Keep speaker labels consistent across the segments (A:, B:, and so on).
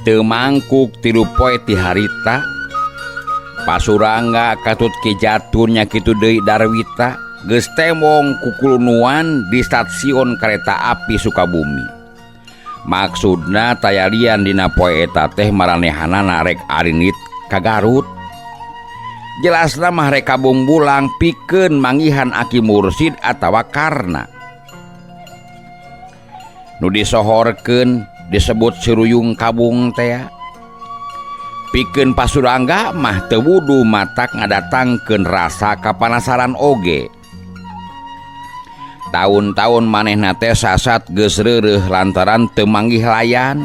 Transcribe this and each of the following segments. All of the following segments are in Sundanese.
A: Teu mangkuk 3 poe ti harita Pasurangga katut Ki Jatun nya kitu deui Darwita geus temong kukulunuan di stasiun kereta api Sukabumi. Maksudna tayalian dina poe eta teh maranehanana rek arinit ka Garut. Jelasna mah rek ka Bungbulang pikeun manggihan Aki Mursid atawa Karna. Nu disohorkeun disebut Siruyung Kabung tea. Pikeun Pasurangga mah teu wudu matak ngadatangkeun rasa kapanasaran oge. Taun-taun manehna teh sasat geus reureuh lantaran teu manggih layan.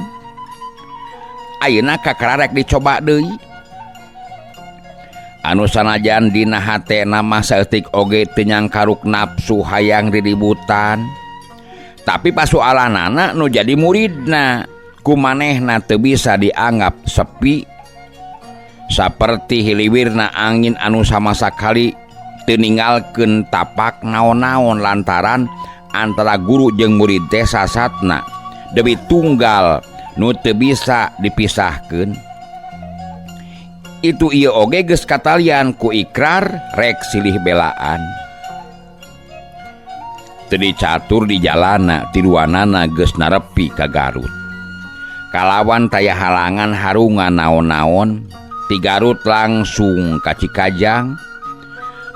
A: Ayeuna kakararek dicoba deui. Anu sanajan dina hatena mah saeutik oge teu nyangkaruk nafsu hayang riributan. Tapi pasualanana nu jadi muridna ku manehna teu bisa dianggap sepi. Saperti hiliwirna angin anu sama sakali teu ninggalkeun tapak naon-naon lantaran antara guru jeung murid teh sasatna deui tunggal nu teu bisa dipisahkeun. Itu ieu oge geus katalian ku ikrar rek silih belaan. Teu dicatur di jalana tiluanana geus narepi ka Garut. Kalawan taya halangan harungan naon-naon ti Garut langsung ka Cikajang.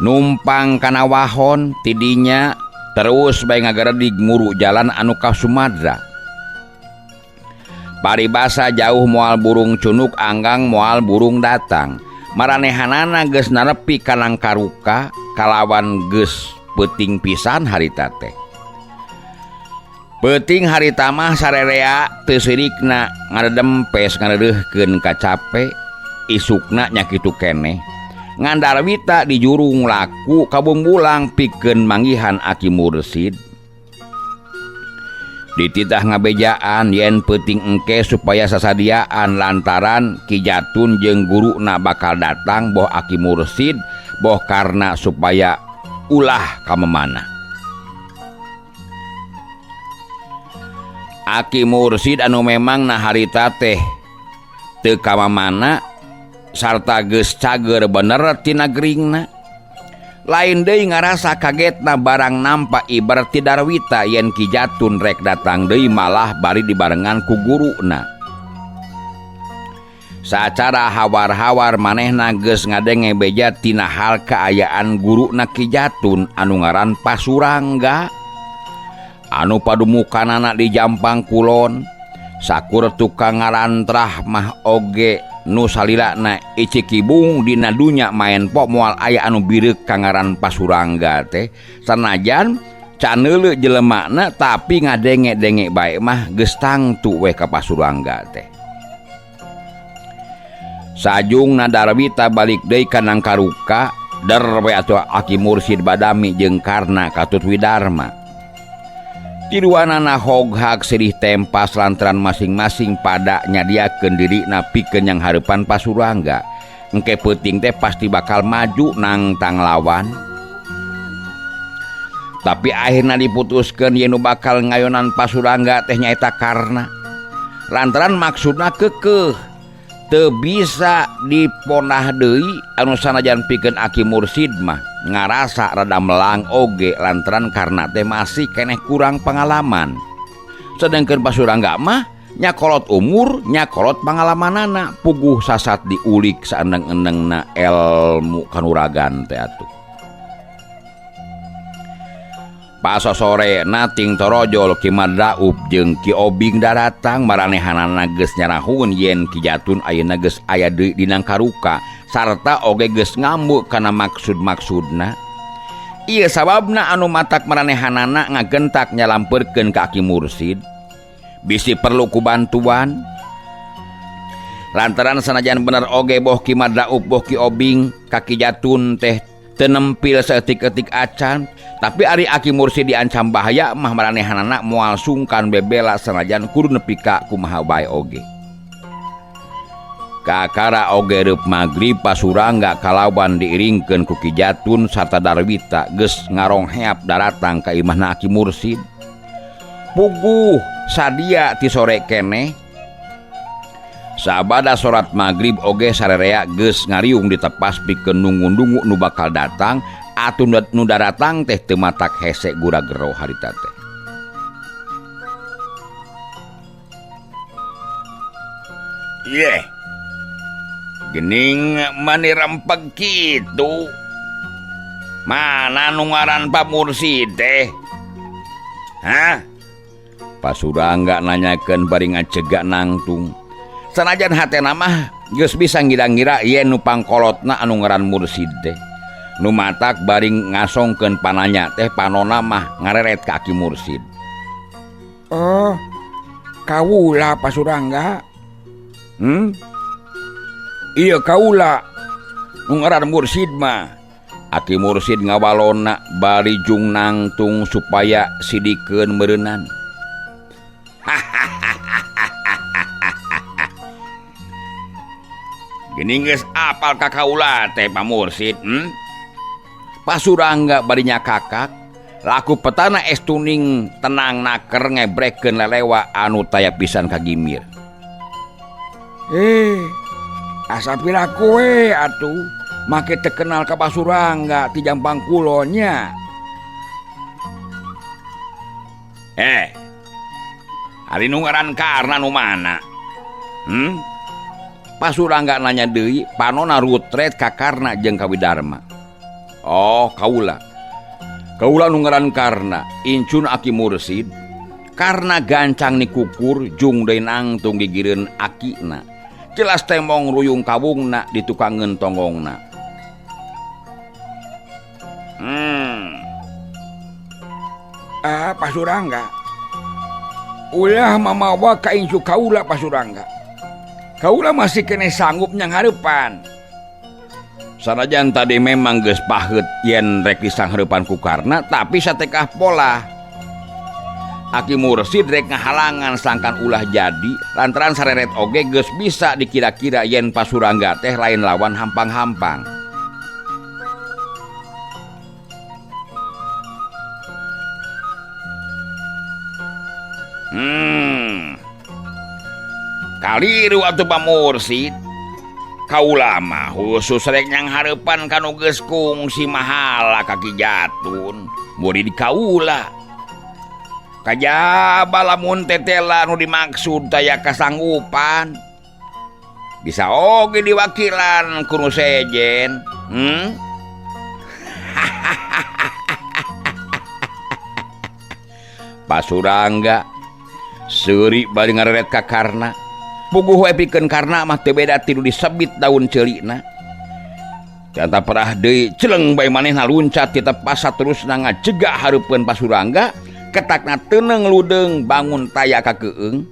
A: Numpang kana wahon tidinya terus bae ngageredig muru jalan anu ka Sumatera. Paribasa jauh moal burung cunuk anggang moal burung datang. Maranehanana geus narepi ka Nangkaruka kalawan geus peuting pisan harita teh. Peuting harita mah sarerea teu sirikna ngadedempes ngareureurkeun kacape isukna nya kitu keneh. Ngan Darwita dijurung laku ka Bungbulang pikeun manggihan Aki Mursid. Dititah ngabejaan yen peuting engke supaya sasadiaan lantaran Ki Jatun jeung guruna bakal datang boh Aki Mursid boh karena supaya ulah kamemana. Aki Mursid anu memang na harita teh teu kamamana sarta geus cager bener tina geringna. Lain deui ngarasa kagetna barang nampa ibar ti Darwita yen Ki Jatun rek datang deui malah bari dibarengan ku guruna. Sacara hawar-hawar manehna geus ngadenge beja tina hal kaayaan guruna Ki Jatun anu ngaran Pasurangga anu padumukanana di Jampang Kulon. Sakur tukang ngarantrah mah oge nu salilana icikibung dina dunya maen pok moal aya anu bireuk ka ngaran Pasurangga teh. Sanajan caneuleuh jelemana tapi ngadenge-denge bae mah geus tangtu we ka Pasurangga teh. Sajungna Darwita balik deui ka Nangkaruka der we atuh Aki Mursid Badami jeung Karna katut Widarma. Tiluanana hoghag sirih tempas lantaran masing-masing pada nyadiakeun dirina pikeun yang hareupan Pasurangga. Engke peuting teh pasti bakal maju nangtang lawan. Tapi akhirna diputuskeun yen nu bakal ngayonan Pasurangga teh nyaeta Karna. Lantaran maksudna keukeuh teu bisa diponah deui anu sanajan pikeun Aki Mursid mah ngarasa rada melang oge lantaran Karna teh masih keneh kurang pengalaman. Sedangkan Pasurangga mah nyakolot umur, nyakolot pengalamanana, puguh sasat diulik saendeng-endengna elmu kanuragan teh atuh. Paso sore nating torojol Ki Madraub jeung Ki Obing daratang maranehanana geus nyarahun yen Ki Jatun ayeuna geus aya deui di Nangkaruka sarta oge geus ngamuk kana maksud-maksudna. Ieu sababna anu matak maranehanana ngagentak nyalampeurkeun ka Aki Mursid. Bisi perlu ku bantuan. Lantaran sanajan bener oge boh Ki Madraub boh Ki Obing ka Ki Jatun teh teu nempil saeutik-eutik acan, tapi ari Aki Mursid diancam bahaya mah maranehanana moal sungkan bebela sanajan kudu nepi ka kumaha bae oge. Kakara oge reup magrib Pasurangga kalawan diiringkeun ku Ki Jatun sarta Darwita geus ngarongheap daratang ka imahna Aki Mursid. Puguh sadia ti sore keneh. Sabada salat magrib oge sarerea geus ngariung ditepas pikeun nunggu-nunggu nu bakal datang atuh nu daratang teh teu matak hese gura gero harita teh. Yeh. Gening mani rempeg kitu. Mana nu ngaran Pak Mursid teh? Hah? Pasurangga nanyakeun bari ngacegak nangtung. Sanajan hatena mah geus bisa ngira-ngira yen nu pangkolotna anu ngaran Mursid teh. Nu matak bari ngasongkeun pananya teh panona mah ngareret ka Aki Mursid.
B: Oh, kawula Pasurangga.
A: Hmm? Iya kaula nu ngaran Mursid mah. Aki Mursid ngawalona bari jung nangtung supaya sidikeun meureunnan. Geuning geus apal ka kaula teh Pak Mursid, hmm? Pasurangga bari nyakakak, laku petana estuning tenang naker ngebrekeun lelewa anu taya pisan kagimir.
B: Asa pira kowe atuh make teu kenal ka Pasurangga ti Jampang Kulon nya.
A: Ari nu ngaran Karna nu mana? Hmm? Pasurangga nanya deui, panona rutret ka Karna jeung ka Widarma. Oh, kaula. Kaula nu ngaran Karna, incun Aki Mursid. Karna gancang nikukur jung deui nangtung gigireun akina. Jelas temong ruyung kawungna ditukangeun tonggongna.
B: Pasurangga. Ulah mamawa ka incu kaula Pasurangga. Kaula masih kene sanggup nyanghareupan.
A: Sanajan tadi memang geus paheut yen rek disanghareupan ku Karna, tapi satekah polah. Aki Mursid rek ngahalangan sangkan ulah jadi lantaran sareret oge geus bisa dikira-kira yen Pasurangga teh lain lawan hampang-hampang. Kaliru atuh Pak Mursid. Kaula mah khusus rek nyanghareupan ka nu geus kungsi mahala ka Ki Jatun, murid kaula. Kajaba lamun tetela nu dimaksud taya kasanggupan. Bisa oge diwakilan ku nu sejen. Hmm? Pasurangga seuri bari ngareret ka Karna. Puguh we pikeun Karna mah teu beda ti nu disebit daun ceulina. Canta perah deui celeng bae manehna luncat ti tepas saterusna ngajegak hareupeun Pasurangga, ketakna teuneng ludeung bangun taya ka keung.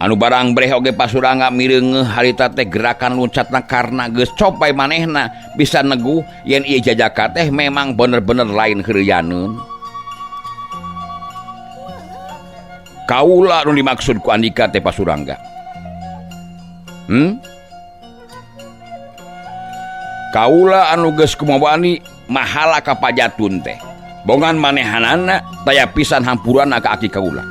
A: Anu barang breh oge Pasurangga mireungeuh harita teh gerakan luncatna Karna geus copai manehna bisa neguh yen ieu jajaka teh memang bener-bener lain heureuyaneun. Kaula nu dimaksud ku Andika teh Pasurangga. Kaula anu geus kumawani mahala ka Pajatun teh. Bongan manehanana taya pisan hampurana ka aki kaula.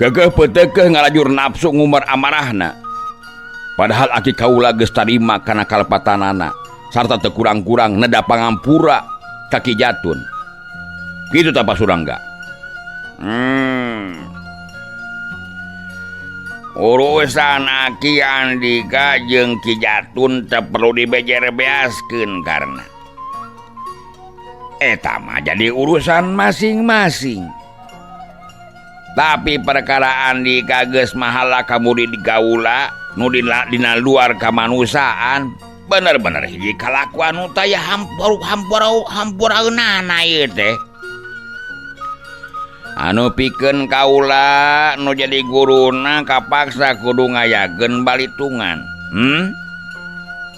A: Geugeuh peuteukeuh ngalajur nafsu ngumar amarahna. Padahal aki kaula geus tarima kana kalepatanana sarta teu kurang-kurang neda pangampura ka Ki Jatun. Kitu tah Pasurangga. Urusan Aki Andika jeung Ki Jatun teu perlu dibejer-beaskeun karena eta mah jadi urusan masing-masing. Tapi perkara Andika geus mahala ka murid kaula nu dina luar kamanusiaan bener-bener hiji kalakuan nu taya hampuraeunana ieu teh. Anu pikeun kaula nu jadi guruna kapaksa kudu ngayageun balitungan.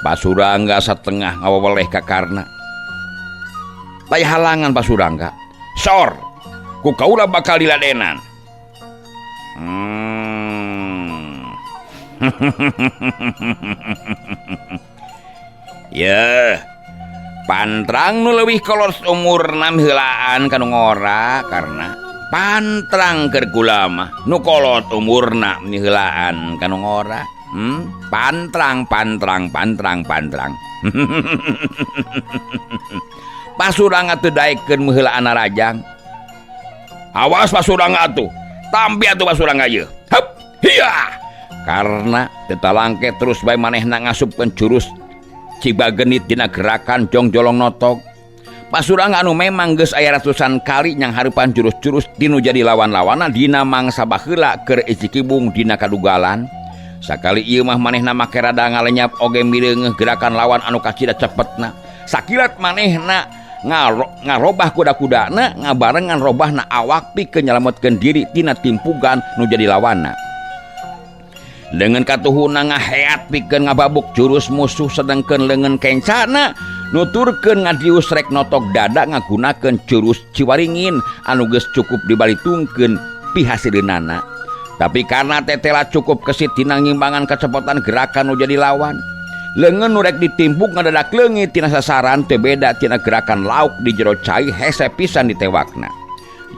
A: Pasurangga satengah ngawaweleh ka Karna. Taya halangan Pasurangga. Sor, ku kaula bakal diladenan. Yeuh, pantrang nu leuwih kolot umurna heulaan ka nu ngora karena Pantrang keur kula mah nu kolot umurna miheulaan ka nu ngora. Pantrang pantrang pantrang pantrang. Pasurangga teu daekeun meuheulaan rajang. Awas Pasurangga atuh. Tampi atuh Pasurangga ieu. Hup, hiya. Karena teu talangke terus bae manehna ngasupkeun jurus Cibagenit dina gerakan jongjolong notog. Pasurangga anu memang geus aya ratusan kali nyang hareupan jurus-jurus tinu jadi lawan-lawanna dina mangsa baheula keur icikibung dina kadugalan. Sakali ieu mah manehna make rada ngalenyap oge mireungeuh gerakan lawan anu kacida cepetna. Sakilat manehna ngarobah kuda-kudana ngabarengan robahna awak pikeun nyalametkeun diri tina timpugan nu jadi lawanna. Dengan katuhuna ngaheat pikeun ngababuk jurus musuh sedengkeun leungeun kencana nuturkeun ngadius rek notok dada ngagunakeun jurus Ciwaringin anu geus cukup dibalitungkeun pihasileunana. Tapi karena tetela cukup kesit dina ngimbangan kecepatan gerakan nu jadi lawan, leungeun nu rek ditimpuk ngadadak leungit tina sasaran teu beda tina gerakan lauk di jero cai hese pisan ditewakna.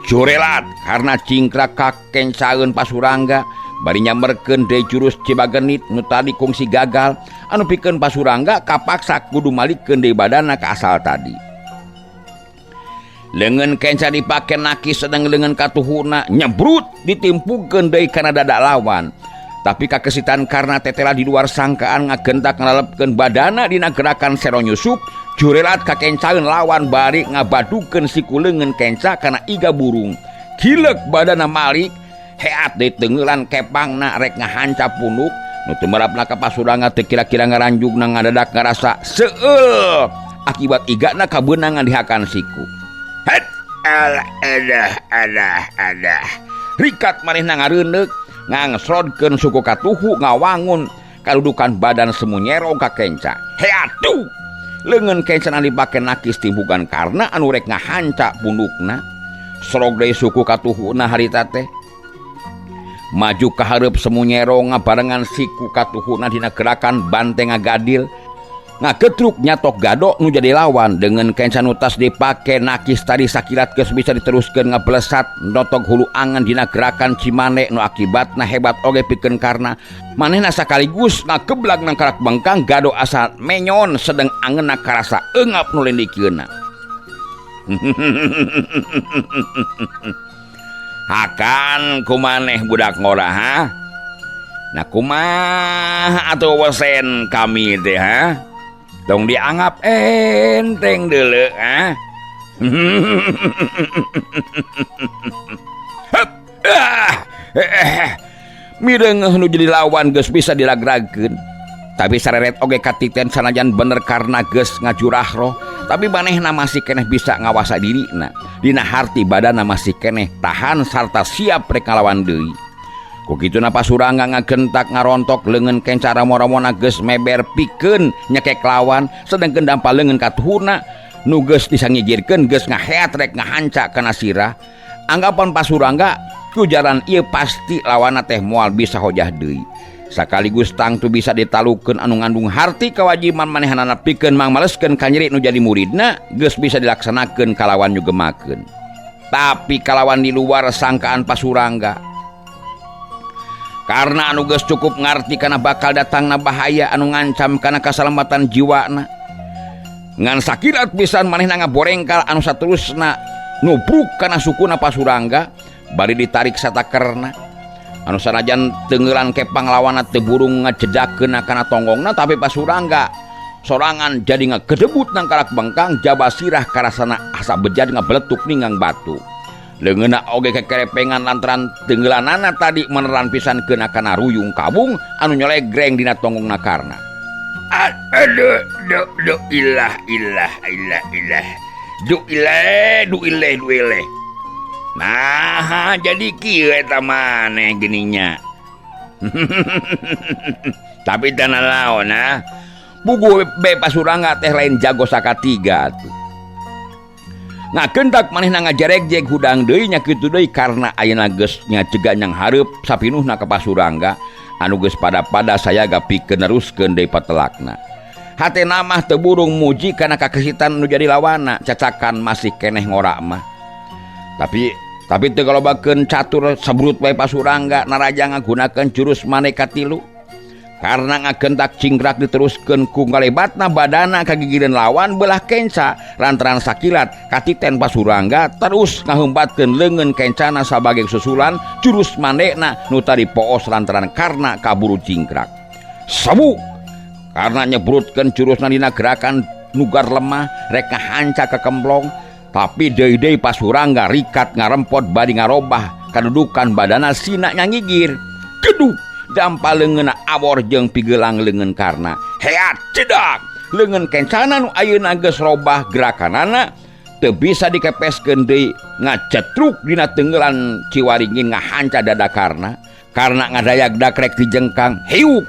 A: Jurelat karena cingkrak kakencaeun Pasurangga bari nyamberkeun deui jurus Cibagenit nu tadi kungsi gagal anu pikeun Pasurangga kapaksa kudu malikeun deui badanna ka asal tadi. Leungeun kenca dipake nakis sedang leungeun katuhuna nyebrut ditimpukeun deui kana dada lawan. Tapi kakesitan karena tetela di luar sangkaan ngagentak ngalalepkeun badana dina gerakan sero nyusup, jurelat kakencaeun lawan bari ngabadukeun siku leungeun kenca kana iga burung. Gilek badana malik, heat deui teungeulan kepangna rek ngahanca punuk, nu teu merapna ka Pasurangga teu kira-kira ngaranjugna ngadadak ngarasa seueul akibat igana kabeunangan dihakan siku. Het, alah, alah, alah, alah. Rikat manehna ngareundeuk ngangsrodkeun suku katuhu ngawangun kadudukan badan semu nyerong ka kenca. Heatuh! Leungeun kenca anu dipake nakis timbugan karena anu rek ngahanca pundukna. Sorog deui suku katuhuna harita teh. Maju ka hareup semu nyerong ngabarengan siku katuhuna dina gerakan banteng ngagadil. Ngagetruk nyatok gado nu jadi lawan dengan kenca nu tas dipake nakis tadi sakilat geus bisa diteruskeun ngablesat notog hulu angan dina gerakan Cimande nu akibatna hebat oge pikeun karna manehna sakaligus ngageblag nangkarak bengkang gado asa menyon sedeng angeunna karasa eungap nu lindikeunna. Hakan kumaneh budak ngora ha? Nah kumaha atuh wesen kami teh ha? Tong dianggap enteng deuleu ah. Mireungeuh nu jadi lawan geus bisa diragragkeun. Tapi sareret oge katiten sanajan bener karena geus ngajurah roh, tapi manehna masih keneh bisa ngawasa dirina. Dina harti badanna masih keneh tahan sarta siap rek ngalawan deui. Ku kituna Pasurangga ngagentak ngarontok leungeun kenca ramo-ramona geus meber pikeun nyekek lawan, sedengkeun dampa leungeun katuhuna nu geus disangijirkeun geus ngaheat rek ngahanca kana sirah. Anggapan Pasurangga ku jalan ieu pasti lawanna teh moal bisa hojah deui. Sakaligus tangtu bisa ditalukeun anu ngandung harti kewajiban manehanana pikeun mangmaleskeun kanyeri nu jadi muridna geus bisa dilaksanakeun kalawan nyugemakeun. Tapi kalawan di luar sangkaan Pasurangga, karena anu geus cukup ngarti kana bakal datangna bahaya anu ngancam kana kasalamatan jiwana. Ngan sakilat pisan manehna ngaborengkal anu saterusna nubruk kana sukuna Pasurangga bari ditarik satakerna. Anu sanajan teungeulan kepang lawanna teu burung ngajedakeun kana tonggongna, tapi Pasurangga sorangan jadi ngagedebut nangkarak bengkang jaba sirah karasana asa bejad ngabeletuk ninggang batu. Leungeunna oge kekerepengan lantaran teungeulanana tadi meneran pisan keuna kana ruyung kabung anu nyolegreng dina tonggongna karna. Aduh, duh, duh, ilah, ilah, ilah, ilah. Duh, ilah, duh, ilah, duh, ilah. Nah, jadi kieu eta maneh geuning-nya. Tapi tanah laon, ah. Bugu be Pasurangga teh lain jago sakatiga atuh. Ngagentak manehna ngajaregjeg hudang deui nya kitu deui karena ayeuna geus nyacega nyang hareup sapinuhna ka Pasurangga anu geus pada-pada sayaga pikeun neruskeun deui patelakna. Hatena mah teu burung muji kana kakesitan nu jadi lawana, cacakan masih keneh ngora mah. Tapi Tapi teu galobakeun catur sabrut bae Pasurangga naraja ngagunakeun jurus maneka tilu. Karena ngagentak cingkrak diteruskeun ku ngalebatna badana kagigireun lawan belah kenca lantaran sakilat katiten Pasurangga terus ngahembatkeun leungeun kencana sabagai susulan jurus manekna nu tadi poos lantaran karena kaburu cingkrak. Sabu karena nyebrutkeun jurusna dina gerakan nugar lemah rek ngahanca kekemplong tapi deui-deui Pasurangga rikat ngarempot bari ngarobah kadudukan badana sina nyangigir. Gedug dampal leungeunna awor jeung pigelang leungeun Karna. Heat cedak leungeun kencana nu ayeuna geus robah gerakanana teu bisa dikepeskeun deui ngacetruk dina tenggelan Ciwaringin ngahanca dada Karna. Karna ngadayag-dag rek dijengkang hiuk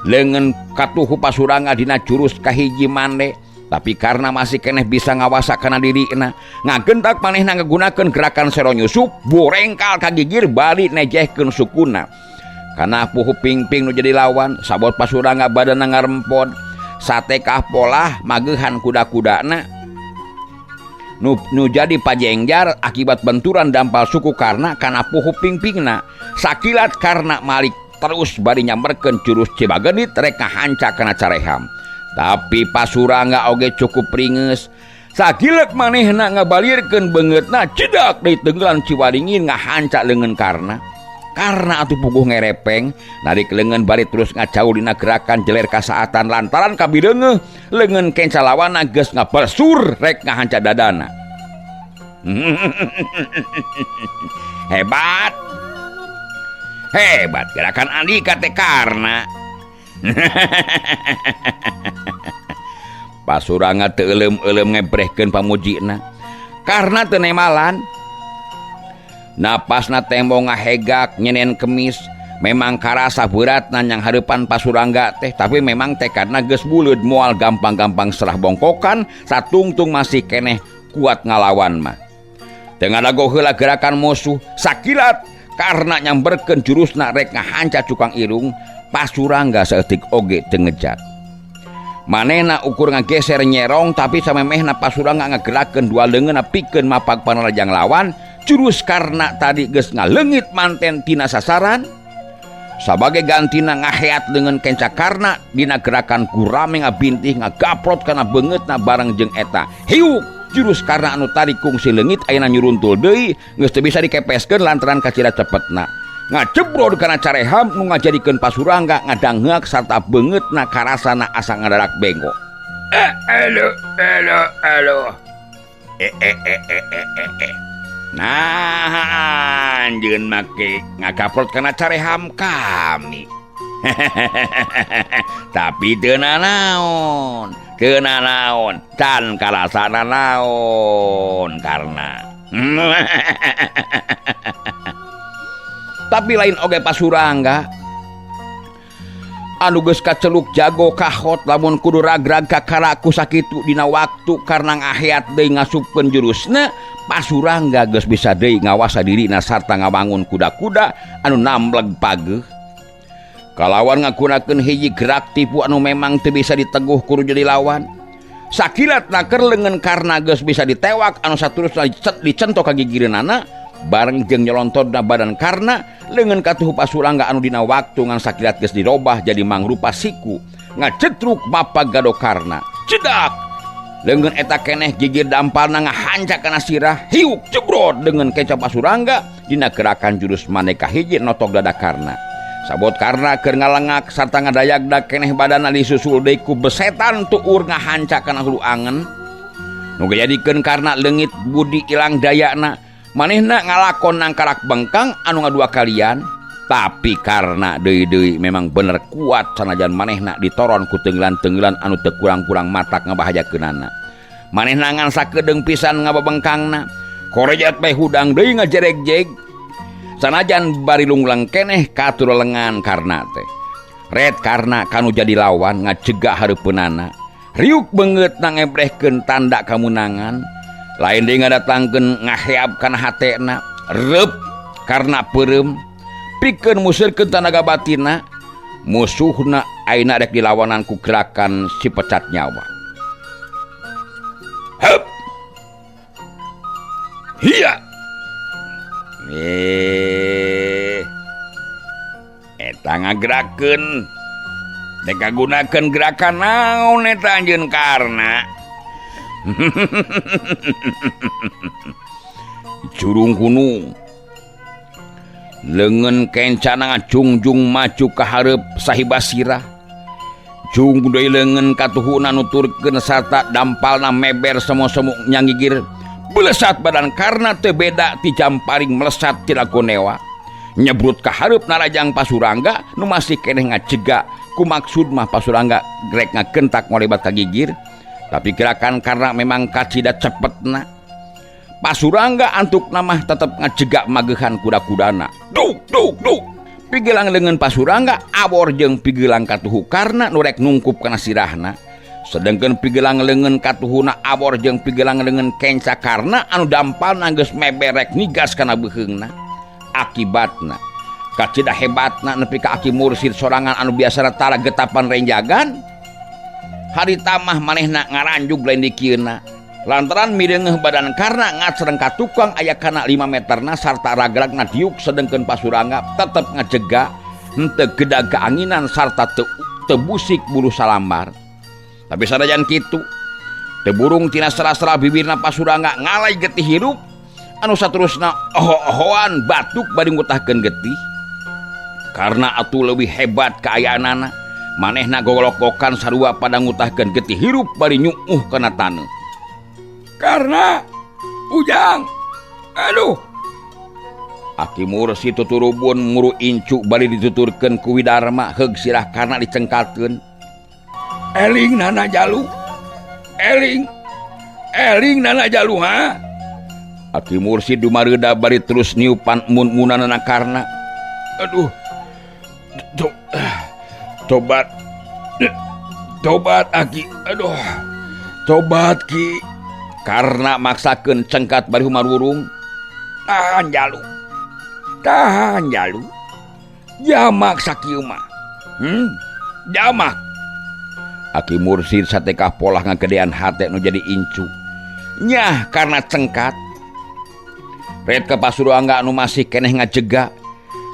A: leungeun katuhu Pasurangga dina jurus kahiji mande. Tapi karena masih keneh bisa ngawasa kana dirina ngagentak manehna ngagunakeun gerakan sero nyusup borengkal kagigir bali nejehkeun sukuna. Kana puhu pingping nu jadi lawan sabot Pasurangga badana ngarempod satekah polah magehan kuda-kudana nu jadi pajengjar akibat benturan dampal suku Karna kana puhu pingpingna. Sakilat Karna malik terus bari nyamberkeun jurus Cibagenit rek ngahanca kana careham. Tapi Pasurangga oge cukup ringes. Sakilat manehna ngabalirkeun beungeutna cedak deui tenggelan Ciwaringin ngahanca leungeun Karna. Karna atuh puguh ngerepeng narik leungeun bari terus ngacau dina gerakan jeler kasaatan lantaran kabireungeuh leungeun kenca lawanna geus ngabersur rek ngahanca dadana. Hebat. Hebat gerakan Andika teh Karna. Pasurangga teu euleum-euleum ngebrehkeun pamujina. Karna teu nemalan. Napasna tembong ngahegak nyenen kemis. Memang karasa berat nanyang hareupan Pasurangga teh, tapi memang tekadna geus buleud moal gampang-gampang serah bongkokan satungtung masih keneh kuat ngalawan mah. Teu ngadago heula gerakan musuh sakilat karena nyamberkeun jurusna rek ngahanca cukang irung. Pasurangga saeutik oge teu ngejat. Manehna ukur ngageser nyerong tapi samemehna Pasurangga ngagerakeun dua leungeunna pikeun mapag panarajang lawan. Jurus Karna tadi geus ngaleungit manten tina sasaran. Sabagai gantina ngaheat leungeun kenca Karna dina gerakan gurame ngabintih ngagaprot kana beungeutna bareng jeung eta. Hiuk jurus Karna anu tadi kungsi leungit ayeuna nyuruntul deui geus teu bisa dikepeskeun lantaran kacida cepetna. Ngajebrod kana careham nu ngajadikeun Pasurangga ngadangheak sarta beungeutna karasana asa ngadarak bengko. Elo elo elo. Nah, anjeun make ngagaprot kana careham kami. Tapi teu nanaon, teu nanaon, can karasana naon Karna. Tapi lain oge Pasurangga anu geus kaceluk jago kahot lamun kudu ragrag kakaraku sakitu dina waktu karena ngaheat deui ngasupkeun jurusna. Pasurangga geus bisa deui ngawasa dirina sarta ngabangun kuda-kuda anu nambleg pageuh. Kalawan ngagunakeun hiji gerak tipu anu memang teu bisa diteguh kudu jadi lawan. Sakilat naker leungeun Karna geus bisa ditewak anu saterusna dicentok ka gigireunana bareng jeung nyolontodna badan Karna leungeun katuhu Pasurangga anu dina waktu ngan sakilat geus dirobah jadi mangrupa siku ngacetruk mapag gado Karna. Cedak leungeun eta keneh gigir dampalna ngahanca kana sirah hiuk jebrot leungeun kenca Pasurangga dina gerakan jurus maneka hiji notok dada Karna. Sabot Karna keur ngalengak sarta ngadayagdag keneh badana disusul deui ku besetan tuur ngahanca kana hulu angen nu gajadikeun Karna leungit budi ilang dayana. Manehna ngalakon nangkarak bengkang anu ngadua kalian, tapi karena deui-deui memang bener kuat sanajan manehna ditoron ku tenggelan-tenggelan anu teu kurang-kurang matak ngabahajakeunana. Manehna ngan sakedeung pisan ngababengkangna, korejat bae hudang deui ngajeregjeg. Sanajan bari lungleng keneh katur lengan Karna teh. Red Karna kanu jadi lawan ngacegah hareupeunana. Riuk beungeutna ngebrehkeun tanda kamunangan. Lain deui ngadatangkeun ngaheab kana hatena, reup karena peureum pikeun museurkeun tanaga batinna, musuhna ayeuna rek dilawanan ku gerakan si pecat nyawa. Hup. Hiya. Eta ngagerakeun dek ngagunakeun gerakan naon eta anjeun Karna. Jurung gunung leungeun kencana ngajungjung maju ka hareup sahiba sirah. Jung deui leungeun katuhuna nuturkeun sarta dampalna meber semo-semo nyangigir. Belesat badan Karna teu beda ti jamparing melesat ti lagonewa. Nyebrut ka hareup narajang Pasurangga nu masih keneh ngajega ku maksud mah Pasurangga grek ngagentak ngolebat ka gigir. Tapi gerakan Karna memang kacida cepetna. Pasurangga antukna mah tetep ngajega magehan kuda-kudana. Duk duk duk. Pigelang leungeun Pasurangga abor jeung pigelang katuhu Karna nu rek nungkup kana sirahna. Sedengkeun pigelang leungeun katuhuna abor jeung pigelang leungeun kenca Karna anu dampalna geus meberek nigas kana beuheungna. Akibatna kacida hebatna nepi ka Aki Mursid sorangan anu biasana tara getapan renjagan harita mah manehna ngaranjug lain dikieuna. Lantaran mireungeuh badan Karna ngacreng ka tukang aya kana 5 meterna sarta ragragna diuk sedengkeun Pasurangga tetep ngajega henteu gedag keanginan sarta teu busik bulu salambar. Tapi sanajan kitu teu burung tina sera-sera bibirna Pasurangga ngalai getih hirup anu saterusna oho-ohoan batuk bari ngutahkeun getih. Karna atuh leuwih hebat kaayaanana manehna gogolok-gokan sarua pada ngutahkeun getih hirup bari nyuuh kana taneuh.
B: Karna Ujang, aduh.
A: Aki Mursid tuturubun muru incu bari dituturkeun ku Widarma heug sirah Karna dicengkalkeun.
B: Eling nana jalu. Eling. Eling nana jalu ha.
A: Aki Mursid dumareuda bari terus niupan mun-munanana Karna.
B: Aduh. Tobat. Tobat Aki. Aduh. Tobat Ki.
A: Karna maksakeun cengkat bari humarurung.
B: Tahan jalu. Tahan jalu. Jamak sakieu mah. Jamak.
A: Aki Mursid satekah polah ngagedean hate nu jadi incu. Nyah karena cengkat. Red ka Pasurangga anu masih keneh ngajega.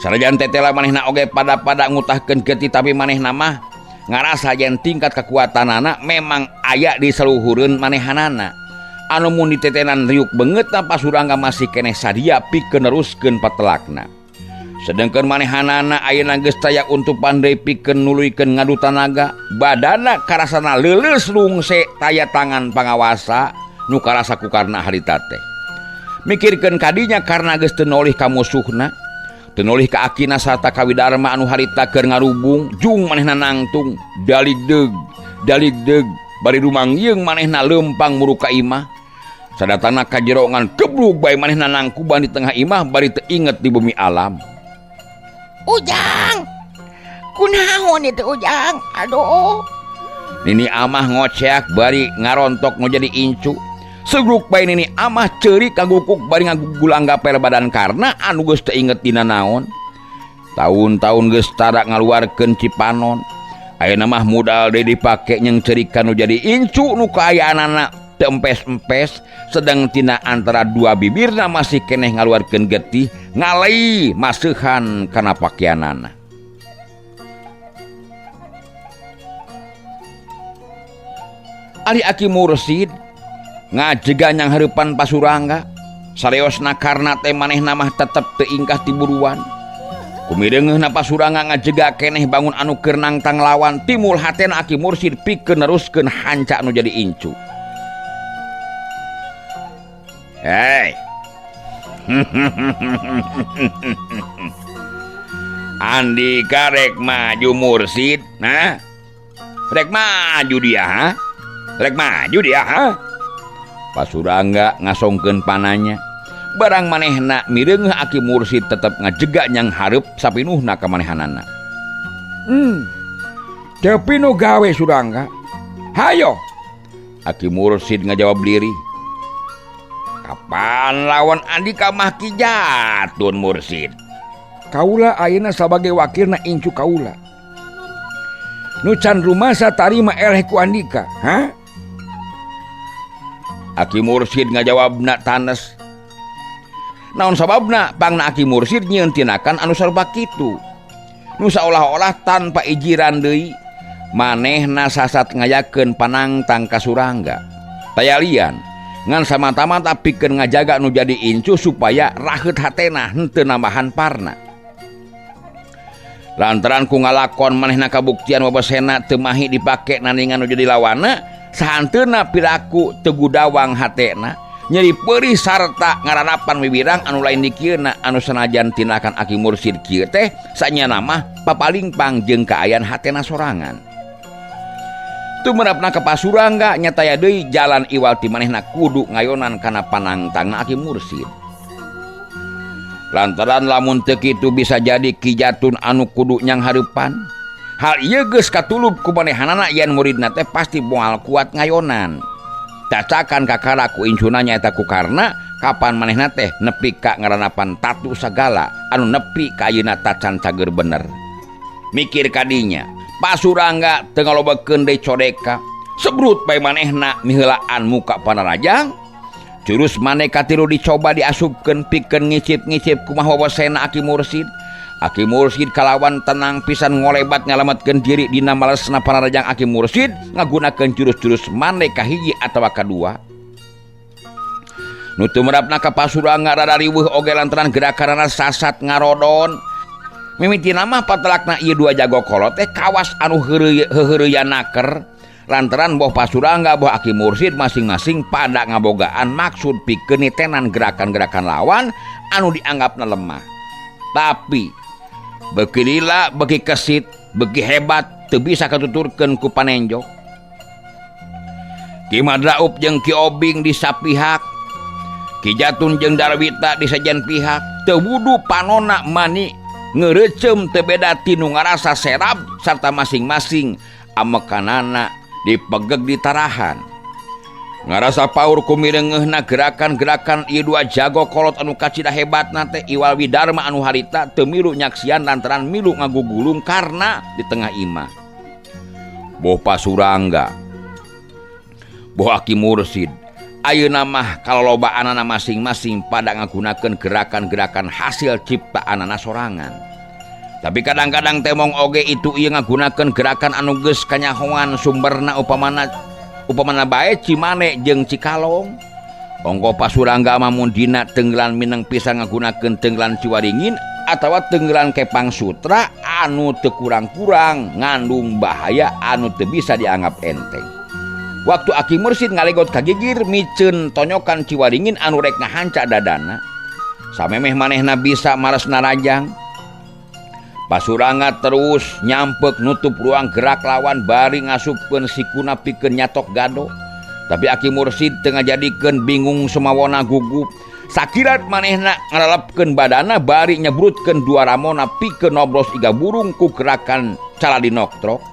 A: Sanajan tetela manehna oge pada-pada ngutahkeun getih tapi manehna mah ngarasa yen tingkat kekuatanana memang aya di saluhureun manehanana. Anu mun ditetenan riuk beungeutna Pasurangga masih keneh sadia pikeun neruskeun patelakna. Sedengkeun manehanana ayeuna geus taya untuk pandai pikeun nuluykeun ngadu tanaga, badana karasana leuleus rungse taya tangan pangawasa nu karasa ku Karna harita teh. Mikirkeun kadinya Karna geus teu nolih ka musuhna, teu nolih ka akina sarta ka Widarma anu harita keur ngarubung, jung manehna nangtung, daligdeug, daligdeug, bari rumangyeung manehna leumpang muru ka imah. Sadatana kajerongan geblug bae manehna nangkuban di tengah imah bari teu inget di bumi alam.
C: Ujang, kunaon itu Ujang? Aduh.
A: Nini Amah ngoceak bari ngarontok nu jadi incu. Segruk bae Nini Amah ceurik kagukuk bari ngagugulang gaper badan Karna anu geus teu inget dina naon. Taun-taun geus tara ngaluarkeun cipanon. Ayeuna mah mudal deui dipake nyeungceurikan nu jadi incu nu kaayaanana teu empes-empes sedang tina antara dua bibirna masih keneh ngaluarkeun getih ngalai maseuhan kana pakeanana. Ari Aki Mursid ngajega nyang hareupan Pasurangga sareosna Karna teh manehna mah tetep teu ingkah tiburuan. Kumireungeuhna Pasurangga ngajega keneh bangun anu keur nangtang lawan timul hatena Aki Mursid pikeun neruskeun hanca nu jadi incu. Hei. Andika rek maju Mursid, nah? Rek maju dia, ha? Rek maju dia, ha? Pasurangga ngasongkeun pananya. Barang manehna mireungeuh Aki Mursid tetep ngajega nyang hareup sapinuhna ka manehanana.
B: Teu pinuh gawe Surangga. Hayo.
A: Aki Mursid ngajawab diri. Kapan lawan Andika mah Ki Jatun Mursid?
B: Kaula ayeuna sabagai wakilna incu kaula. Nu can rumasa tarima eleh ku Andika, ha?
A: Aki Mursid ngajawabna tanes. Naon sababna pangna Aki Mursid nyieun tinakan anu sarupa kitu. Nu saolah-olah tanpa ijiran deui manehna sasat ngayakeun panangtang ka Surangga. Tayalian ngan samata-mata pikeun ngajaga nu jadi incu supaya raheut hatena henteu nambahan parna. Lantaran ku ngalakon manehna kabuktian wabasena teu mahi dipake nandingan nu jadi lawana, sahanteuna piraku teu gudawang hatena, nyeri peurih sarta ngararapan wiwirang anu lain dikieuna anu sanajan tinakan Aki Mursid kieu teh sanyana mah papalingpang jeung kaayaan hatena sorangan. Tumerapna ka Pasurangga nyataya deui jalan iwal ti manehna kudu ngayonan kana panangtangna Aki Mursid. Lantaran lamun teu kitu bisa jadi Ki Jatun anu kudu nyang hareupan. Hal ieu geus katulub ku manehanana yen muridna teh pasti moal kuat ngayonan. Cacakan kakara ku incuna nyaeta ku Karna kapan manehna teh nepi ka ngaranapan tatu sagala anu nepi ka ayeuna tacan cager bener. Mikir kadinya, Pasurangga teu ngalobekeun deui codeka, sebrut bae manehna miheulaan muka panarajang. Jurus maneh katilu dicoba diasupkeun pikeun ngicip-ngicip kumaha wawasena Aki Mursid. Aki Mursid kalawan tenang pisan ngolebat nyalametkeun diri dina malesna panarajang Aki Mursid ngagunakeun jurus-jurus maneh kahiji atawa kadua. Nu tumerapna ka Pasurangga rada riweuh oge lantaran gerakanana sasat ngarodon. Mimitina mah patelakna ieu dua jago kolot teh kawas anu heuheureyan naker. Lantaran boh Pasurangga boh Aki Mursid masing-masing pada ngabogaan maksud pikeun nitenan gerakan-gerakan lawan anu dianggapna lemah. Tapi beuki lila, beuki kesit, beuki hebat teu bisa katuturkeun ku panenjo. Ki Madraup jeung Ki Obing di sapihak, Ki Jatun jeung Darwita di sajen pihak, teu wudu panona mani ngeureuceum teu beda tinu ngarasa serab sarta masing-masing amekanana dipegeg ditarahan. Ngarasa paur kumireungeuhna gerakan-gerakan ieu dua jago kolot anu kacida hebatna teh iwal Widarma anu harita teu milu nyaksian lantaran milu ngagugulung karna di tengah imah. Boh Pasurangga, boh Aki Mursid, ayeuna mah kalolobaanana masing-masing pada ngagunakeun gerakan-gerakan hasil ciptaanana sorangan. Tapi kadang-kadang temong oge itu ieu ngagunakeun gerakan anu geus kanyahoan sumberna upamana bae Cimane jeung Cikalong. Ongko Pasurangga mah mun dina tenggelan mineng pisan ngagunakeun tenggelan Ciwaringin atawa tenggelan Kepang Sutra anu teu kurang-kurang ngandung bahaya anu teu bisa dianggap enteng. Waktu Aki Mursid ngalegot ka gigir miceun tonyokan Ciwaringin anu rek ngahanca dadana. Samemeh manehna bisa mares narajang. Pasurangga terus nyampek nutup ruang gerak lawan bari ngasupkeun sikuna pikeun nyatok gado. Tapi Aki Mursid teu ngajadikeun bingung sumawona gugup. Sakirat manehna ngalalepkeun badana bari nyebrutkeun dua ramona pikeun nobros iga burung ku gerakan caladinoktrok.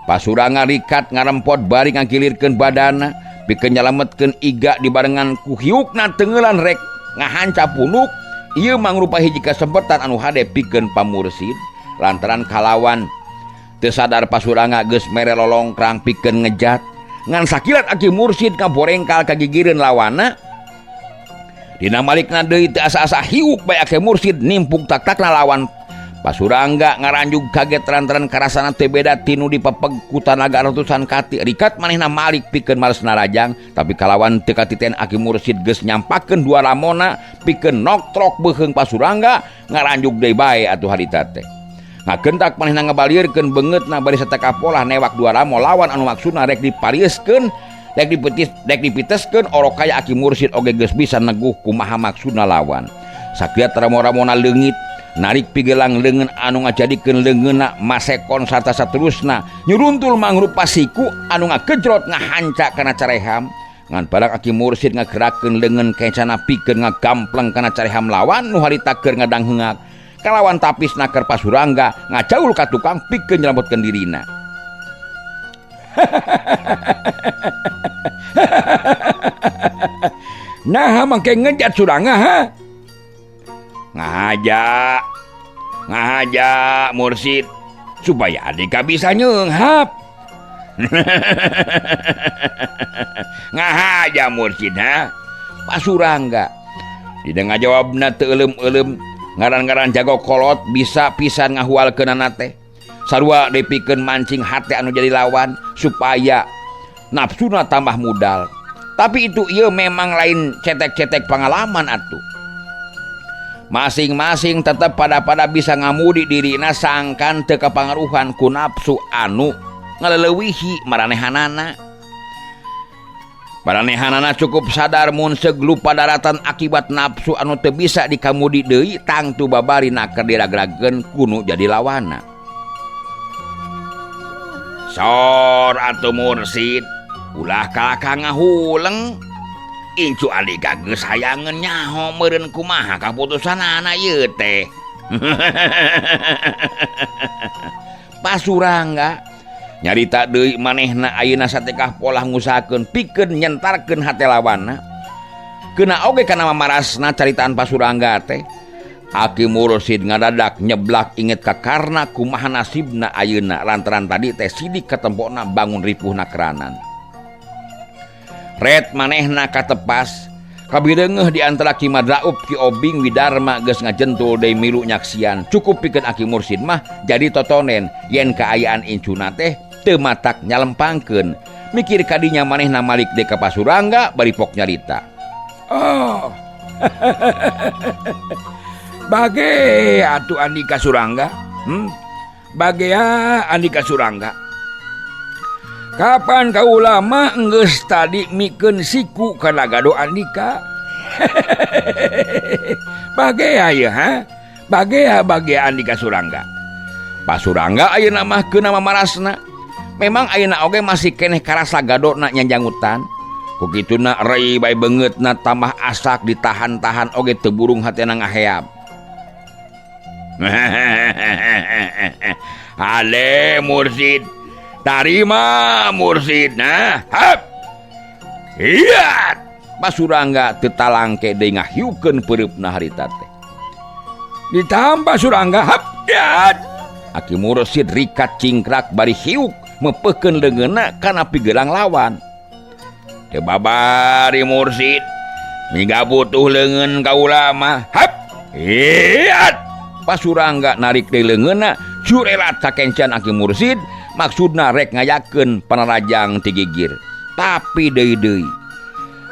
A: Pasurangga rikat ngarempot bari ngagilirkeun badana pikeun nyalametkeun iga dibarengan ku hiukna tengeulan rek ngahanca punuk. Ieu mangrupa hiji kasempatan anu hade pikeun Pamursid lantaran kalawan teu sadar Pasurangga geus mere lolongkrang pikeun ngejat. Ngan sakilat Aki Mursid kaborengkal kagigireun lawana. Dina malikna deui teu asa-asa hiuk bae Aki Mursid nimpuk tak-takna lawan. Pasurangga ngaranjug kaget lantaran karasana teu beda tinu dipepeg ku tanaga ratusan kati. Rikat manehna malik pikeun males narajang, tapi kalawan teu katiten Aki Mursid geus nyampakeun dua ramona pikeun noktrok beuheung Pasurangga ngaranjug deui bae atuh harita teh. Ngagentak manehna ngabalieurkeun beungeutna bari satekapolah newak dua ramo lawan anu maksudna rek diparieskeun, rek dipetis, rek dipiteskeun orok kaya Aki Mursid oge geus bisa neguh kumaha maksudna lawan. Sakiat ramo-ramona leungit narik pigelang leungeun anu ngajadikeun leungeunna masekon sarta saterusna nyuruntul mangrupa siku anu ngagejrot ngahanca kana careham. Ngan barang Aki Mursid ngagerakeun leungeun kencana pikeun ngagampleng kana careham lawan nu harita keur ngadangheungak kalawan tapis naker Pasurangga ngajaul ka tukang pikeun nyelametkeun dirina.
B: Nah mangke ngejat Surangga ha? Ngahaja, ngahaja Mursid supaya adika bisa nyeunghap. Ngahaja Mursid ha?
A: Pasurangga Dina ngajawabna teu euleum-euleum ngaran-ngaran jago kolot bisa pisan ngahualkeunana teh. Sarua dipikeun mancing hate anu jadi lawan supaya nafsuna tambah mudal. Tapi itu ieu memang lain cetek-cetek pengalaman atuh. Masing-masing tetep pada-pada bisa ngamudi dirina sangkan teu kapangaruhan ku nafsu anu ngaleleuwihi maranehanana. Maranehanana cukup sadar mun seug lupa daratan akibat nafsu anu teu bisa dikamudi deui tangtu babari naker diragrageun kunu jadi lawana. Sor atuh mursid, ulah kalakah ngahuleng. Incu Andika geus hayangeun nyaho meureun kumaha kaputusanana ieu teh. Pasurangga nyarita deui manehna ayeuna satekah polah ngusahakeun pikeun nyentarkeun hate lawanna. Keuna oge kana mamarasna caritaan Pasurangga teh. Aki Mursid ngadadak nyeblak inget ka karna kumaha nasibna ayeuna lantaran tadi teh sidik katempona bangun ripuhna keranan. Red manehna katepas kabireungeuh di antara Ki Madraup Ki Obing Widarma geus ngajentul deui milu nyaksian cukup pikeun Aki Mursid mah jadi totonen yen kaayaan incuna teh teu matak nyalempangkeun mikir kadinya manehna malik deui ka Pasurangga bari pok nyarita.
B: Oh. Bage atuh Andika Surangga. Bagea Andika Surangga. Kapan kaula mah enggeus tadi mikeun siku kana gado Andika. Bagea ieu ha? Bagea bagea Andika Surangga.
A: Pasurangga ayeuna mah keuna mamarasna. Memang ayeuna oge masih keneh karasa gadona nyanjangutan. Ku kituna rei bae beungeutna tambah asak ditahan-tahan oge teu burung hatena ngaheab.
B: Ale mursid. Tarima mursid nah. Hap. Iya.
A: Pasurangga teu talangke deui ngahiukeun peureupna harita teh.
B: Ditambah Surangga hap. Yat.
A: Aki Mursid rikat cingkrak bari hiuk mepeukeun leungeunna kana pigelang lawan.
B: Teu babari mursid. Miga butuh leungeun kaula mah. Hap. Iyat.
A: Pasurangga narik deui leungeunna curelat sakencan Aki Mursid maksudna rek ngayakeun panarajang ti gigir. Tapi deui-deui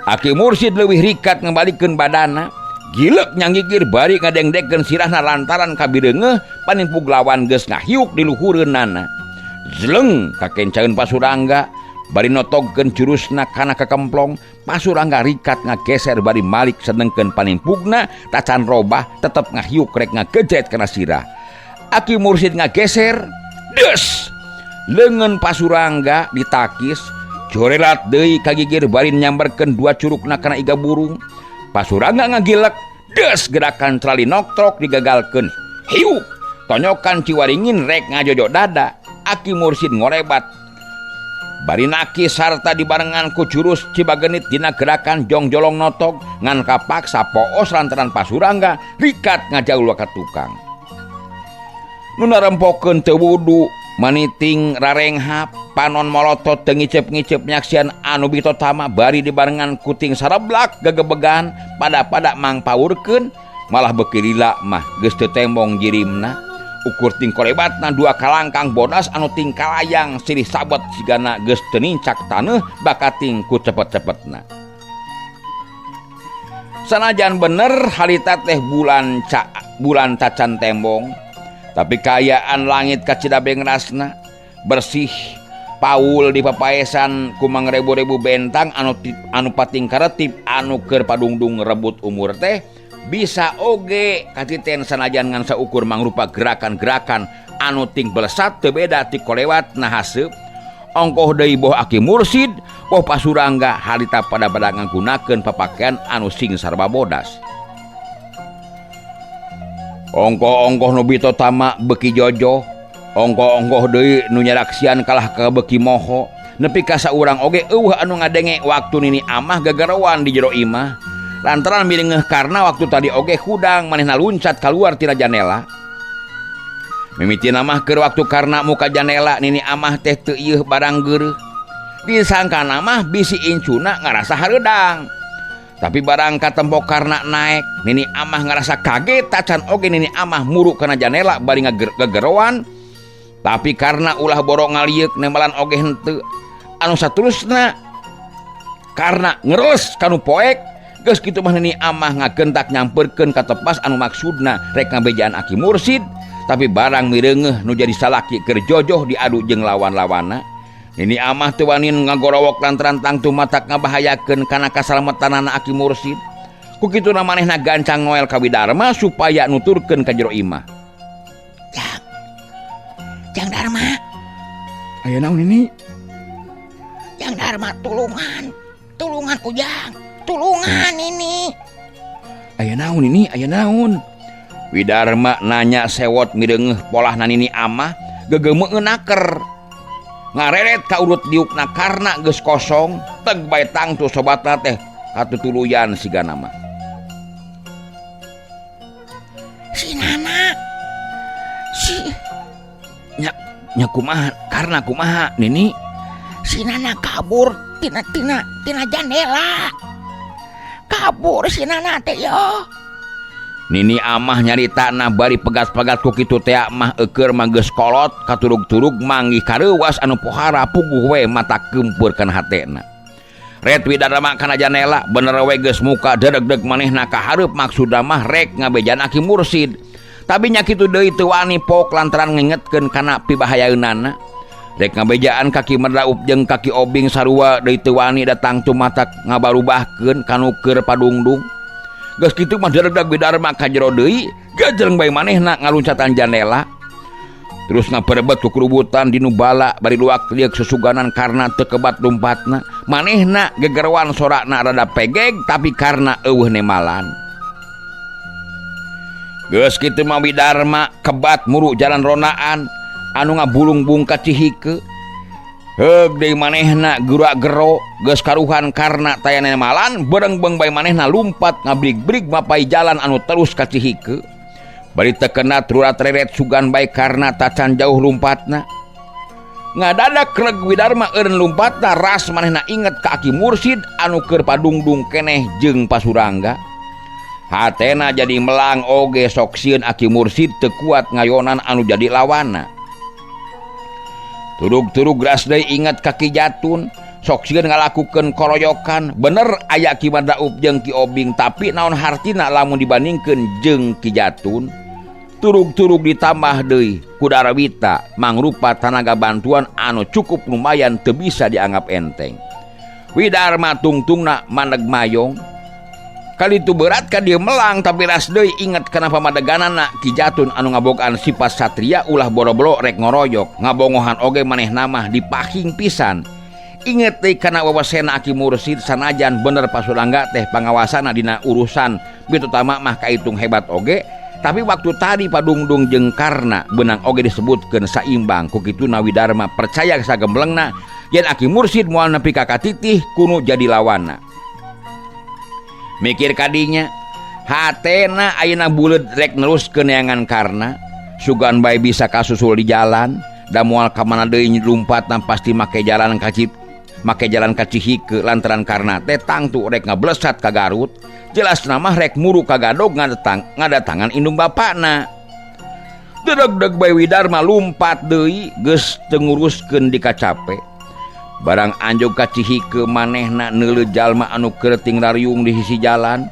A: Aki Mursid leuwih rikat ngabalikeun badana. Gilek nyanggigir bari ngadengdekeun sirahna lantaran kabireungeuh panimpug lawan geus ngahiuk di luhureunana. Zleng kakencaeun Pasurangga bari notogkeun jurusna kana kakemplong. Pasurangga rikat ngageser bari malik senengkeun panimpugna tacan robah tetep ngahiuk rek ngagejet kana sirah. Aki Mursid ngageser des leungeun Pasurangga ditakis jorelat deui kagigir bari nyamberkeun dua curugna kana iga burung. Pasurangga ngagilek des gerakan trali noktrok digagalkeun hiuk tonyokan Ciwaringin rek ngajojo dada. Aki Mursid ngorebat bari nakis sarta dibarengan ku jurus Cibagenit dina gerakan jongjolong notog ngan kapaksa poos lantaran Pasurangga rikat ngajaul ka tukang. Nu narempokeun teu wudu maniting rarenghap panon molotot teu ngicep-ngicep nyaksian anu bitotama bari dibarengan kuting sareblak gegebegan pada-pada mangpaurkeun malah beuki lila mah geus teu tembong jirimna. Ukur ting kolebatna dua kalangkang bodas anu ting kalayang silih sabet sigana geus teu nincak taneuh bakating ku cepet-cepetna. Sanajan bener harita teh bulan tacan tembong, tapi kaayaan langit kacida bengrasna bersih paul di papaesan ku mangrebu-rebu bentang anu pating karetip anu keur padungdung rebut umur teh bisa oge katiten sanajan ngan saukur mangrupa gerakan-gerakan anu ting belesat teu beda ti kolewat nahaseup. Ongkoh deui boh Aki Mursid boh Pasurangga harita pada pada ngagunakeun papakaian anu sing sarba bodas. Ongkoh-ongkoh nu bitotama beuki jojoh, ongkoh-ongkoh deui nu nyaraksian kalah ka beuki moho. Nepi ka saurang oge eueuh anu ngadenge waktu nini amah gagarowan di jero imah. Lantaran miringeuh karna waktu tadi oge hudang manehna luncat kaluar tina janela. Mimitina mah keur waktu karna muka janela nini amah teh teu ieuh barang geureuh. Disangkana mah bisi incuna ngarasa hareudang. Tapi barang katempo Karna naek, Nini Amah ngarasa kaget tacan oge Nini Amah muruk kana janela bari ngagegeroan. Tapi karena ulah borong ngalieuk nembalan oge henteu. Anu saterusna karena ngereles kanu poek, geus kitu mah Nini Amah ngagentak nyamperkeun ka tepas anu maksudna rek ngabejaan Aki Mursid, tapi barang mireungeuh nu jadi salaki keur jojoh diadu jeung lawan-lawanna. Nini Amah teu wani ngagorowok lantaran tangtu matak ngabahayakeun kana kasalametanana Aki Mursid. Ku kituna manehna gancang ngoel ka Widarma supaya nuturkeun ka jero imah.
C: Jang. Jang Darma.
B: Aya naon ini?
C: Jang Darma tulungan. Tulungan Ujang. Tulungan ini.
B: Aya naon ini? Aya naon?
A: Widarma nanya sewot mireungeuh polahna Nini Amah gegeumeueun naker. Ngareret ka urut diukna karna geus kosong, teg bae tangtu sobatna teh katutuluyan sigana mah.
C: Si Nana. Si
A: nya nya kumaha karna kumaha Nini?
C: Si Nana kabur tina tina tina jandela. Kabur si Nana teh yo.
A: Nini Amah nyaritana bari pegat-pegat ku kitu teh mah eueur mah geus kolot katurug-turug manggih kareuwas anu pohara puguh we mata keumpeur kana hatena. Ret Widarma kana janela bener we geus muka dedeg-deg manehna ka hareup maksudna mah rek ngabejan Aki Mursid. Tapi nya kitu deui teu wani pok lantaran ngingetkeun kana pibahayaeunana. Rek ngabejaan kaki Merlaup jeung kaki Obing sarua deui teu wani datang tumatak ngabarubahkeun kanu keur padungdung. Geus kitu mah dedeg Widarma ka jero deui, gajeleng bae manehna ngaluncatan jandela. Terus ngaperebet ku kerubutan di nu bala bari luak liek susuganan karena teu kebat lumpatna. Manehna gegeroan sorakna rada pegeg tapi karena eueuh nemalan. Geus kitu mah Widarma kebat muru jalan ronaan anu ngabulungbung ka Cihike. Heug deui manehna geura gero geus karuhan karena taya nemalan berengbeng bae manehna lumpat ngabrig-brig mapai jalan anu terus ka Cihike. Bari teu kena trurat reret sugan bae karena tacan jauh lumpatna. Ngadadak reg Widarma eureun lumpatna ras manehna inget ka Aki Mursid anu keur padungdung keneh jeung Pasurangga. Hatena jadi melang oge sok sieun Aki Mursid teu kuat ngayonan anu jadi lawanna. Turug-turug ras deui inget ka Ki Jatun, sok sieun ngalakukeun koroyokan. Bener aya Ki Madaup jeung Ki Obing, tapi naon hartina lamun dibandingkeun jeung Ki Jatun. Turug-turug ditambah deui ku Darawita mangrupa tanaga bantuan anu cukup lumayan teu bisa dianggap enteng. Widarma tungtungna maneg mayong. Kali itu berat ka dia melang tapi ras deui inget kana pamadeganana Ki Jatun anu ngabogaan sifat satria ulah boro-boro rek ngoroyok ngabongohan oge manehna mah dipahing pisan. Inget deui kana wawasena Aki Mursid sanajan bener Pasurangga teh pangawasana dina urusan mitutama mah kaitung hebat oge, tapi waktu tadi padungdung jeung Karna beunang oge disebutkeun saimbang ku kituna Widarma percaya sagemblengna yen Aki Mursid moal nepi ka katitih kunu jadi lawanna. Mikir kadinya hatena ayeuna buleud rek neruskeun neangan Karna sugan bae bisa kasusul di jalan da moal ka mana deui lumpatna pasti make jalan ka make jalan ka Cihike lantaran Karna teh tangtu rek ngablesat ka Garut jelas mah rek muru ka Gadog ngadatangan indung bapakna. Dedeg-deg bae Widarma lumpat deui geus teu nguruskeun di kacape. Barang anjog ka Cihike manehna neuleuh jalma anu keur tingrariung di sisi jalan.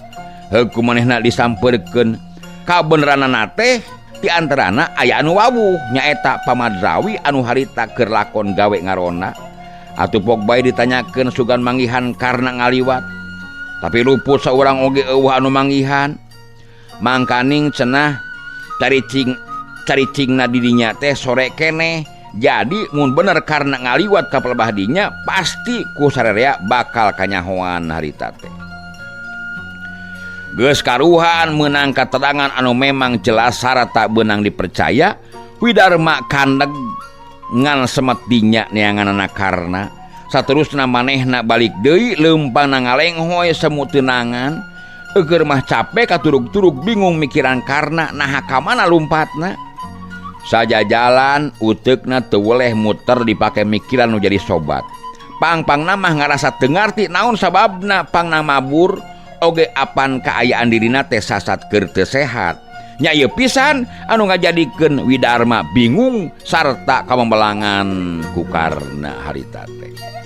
A: Heug ku manehna disampeurkeun. Kabeneranana teh di antarana aya anu wawuh nyaeta Pamadrawi anu harita keur lakon gawe ngarona. Atuh pok bae ditanyakeun sugan manggihan karna ngaliwat. Tapi luput saurang oge eueuh anu manggihan. Mangkaning cenah caricingna di dinya teh sore keneh. Jadi mun bener karena ngaliwat ka pelebah dinya pasti ku sarerea bakal kanyahoan harita teh. Geus karuhan meunang katerangan anu memang jelas sarata beunang dipercaya, Widarma kandeg ngan semet dinya neanganana Karna. Saterusna manehna balik deui leumpangna ngalenghoy semu teunangan. Eueur mah capek katurug-turug bingung mikiran Karna naha ka mana lumpatna. Saja jalan uteukna teu weleh muter dipake mikiran nu jadi sobat. Pang-pangna mah ngarasa teu ngarti naon sababna pangna mabur Oge apan kaayaan dirina teh sasat keur teu sehat. Nya ieu pisan anu ngajadikeun Widarma bingung sarta kamemelangan ku Karna harita teh.